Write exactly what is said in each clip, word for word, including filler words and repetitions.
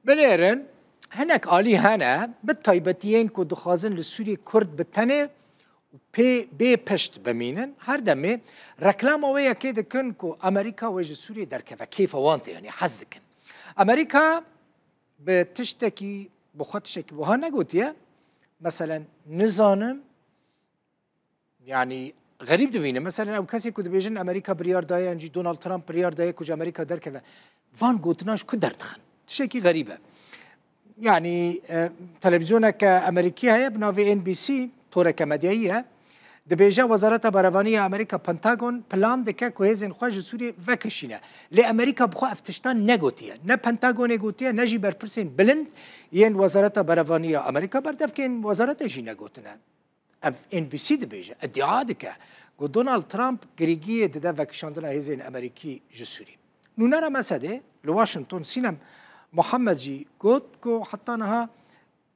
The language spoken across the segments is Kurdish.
Binêrin, hinek alî hene, bi taybetî yên ku dixwazin li Sûriyê Kurd bi tenê û pê bê pişt bimînin, her demê reklama wê yekê dikin ku Amerîka wê ji Sûriyê derkeve. Kêfa wan tê, yanî hez dikin. Amerîka bi tiştekî, bi xwe tiştekî wiha negotiye. Meselen, nizanim, yanî, xerîb dibîne. Meselen, ew kesê ku dibêjin Amerîka biryar daye, yan jî Donald Trump biryar daye ku ji Amerîka derkeve. Van gotina ji ku derdixin? Tiştekî xerîb e. Yanî, e, televîzyoneke Amerîkî heye, bi navê N B C, toreke medyayî ye. Dibêje Wezareta Berevanî ya Amerîka, Pentagon, plan dike ku hêzên xwe ji Sûriyê vekişîne. Lê Amerîka bi xwe ev tiştan negotiye. Ne Pentagonê gotiye, ne jî berpirsên bilind yên Wezareta Berevanî ya Amerîka, berdevkên wezareta jî negotine. Ev N B C dibêje, îdia dike ku Donald Trump girîgiyê dide vekişandina hêzên Amerîkî ji Sûrî. Nûnera Mesedê li Washington Sînem Muhammed jî got ku heta niha,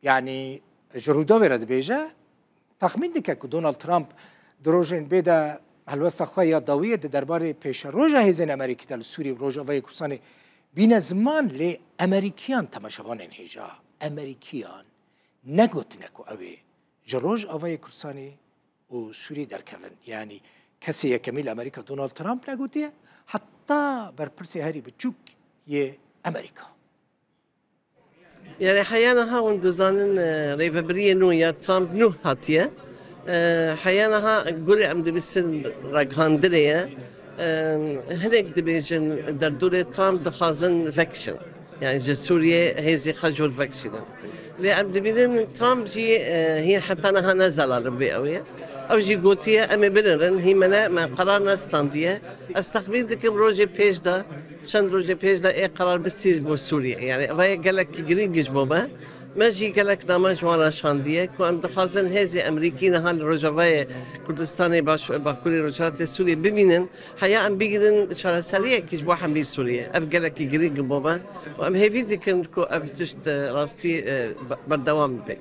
yanî ji Rûdawê re dibêje, texmîn dike ku Donald Trump di rojên bê de helwesta xwe ya dawiyê di derbarê pêşeroja hêzên Amerîkî de li Sûrî û Rojavayê Kurdistanê bîne ziman, lê Amerîkiyan, temaşevanên hêja, Amerîkiyan negotine ku ew ê ji Rojavayê Kurdistanê û Sûriyê derkevin. Yanî kesê yekemî li Amerîka Donald Trump negotiye, heta berpirsê herî biçûk yê Amerîka. Yani heya niha hûn dizanin, e, rêvebiriyê nû ya Trump nû hatiye. E, heya niha gulê em dibîsin ragihandinê ye. E, hinek dibêjin derdorê Trump dixwazin vekişin. Yani ji Sûriyê hêzê xwe jor vekişînin. Lê em dibînin Trump jî, e, hîn heta niha ne zelal li vê ew ye. Ew jî gotiye, em ê binirin, hî me ne, me qerar nestandiye. Ez texmîn dikim rojê pêş de, çend rojê pêş de ê qerar bistî ji bo Sûriyê. Yani ev ye gelekî girîng ji bo me. Me jî gelek name ji wan re şandiye ku em dixwazin hêzê Amerîkî niha li Rojavayê Kurdistanê baş, Bakurê Rojhilatê Sûriyê bimînin. Heya em bigrin çareseriyekî ji bo hemî Sûriyê. Ev gelekî girîng bo me û em hêvî dikin ku ev tişt, e, rastî, e, be-, berdewam bibe.